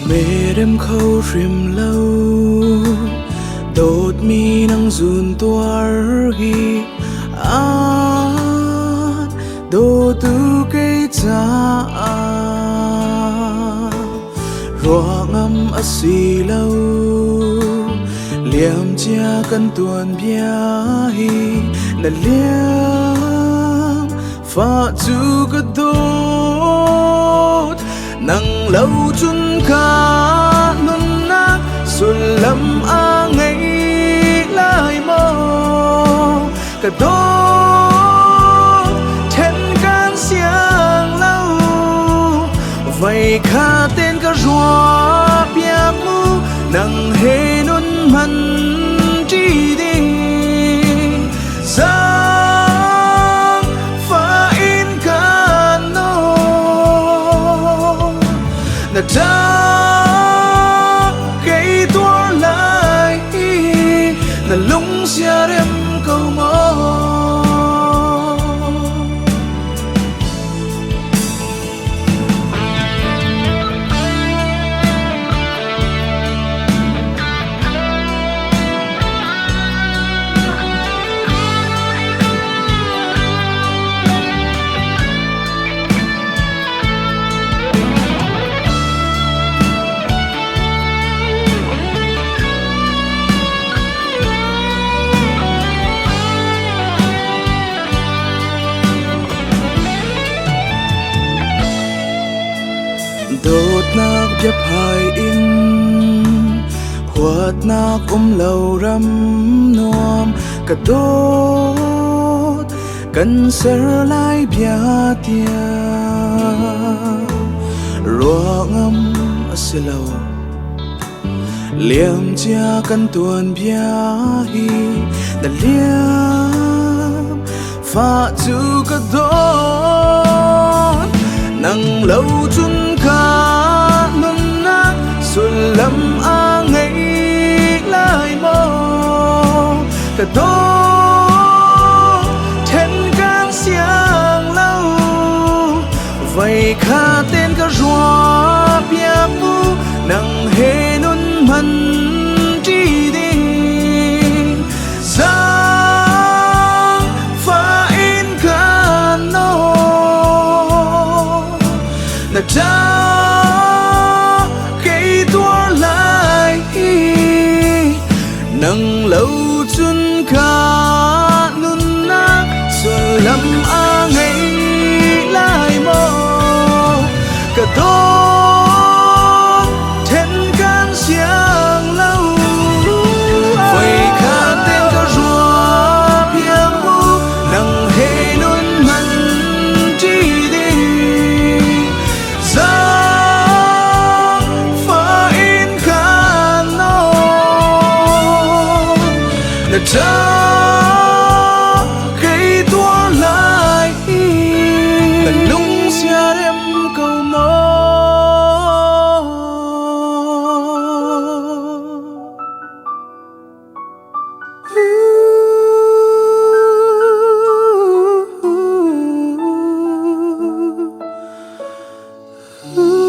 Merem kho hrim lo dawtmi nang zun tuar hi an dawtu kei caah ruangam a si lo liamcia kan tuanbia hi na liam fa cu ka dawt nang lo cun ka nunnak sullam a ngei lai maw ka dawt then kan siang lo vai kha ten ka ruah piak mu nang he nun man ṭi ding Zaangfah in kan nawl. Na ṭa kei tuar lai i na lung siarem ko maw? Dawtnak biaphai in huatnak um lo ram nuam ka dawt kan ser lai bia tiang ruangam a si lo liamcia kan tuan bia hi na liam fa cu ka dawt nang lo cun ka nunnak sullam a ngei lai maw ka dawt then kan siang lo vai kha ten ka rua piak mu nang he nun man ṭi ding Zaangfah in kan nawl. Na ṭa kei tuar lai i nang lo cun ka nunnak sullam a ngei lai maw? Ka dawt then kan siang lo. Voikhat te ka ruah piak mu nang he nun man ṭi ding zaangfah in kan nawl na ṭa kei tuar lai na lung siarem ko maw? Ooh.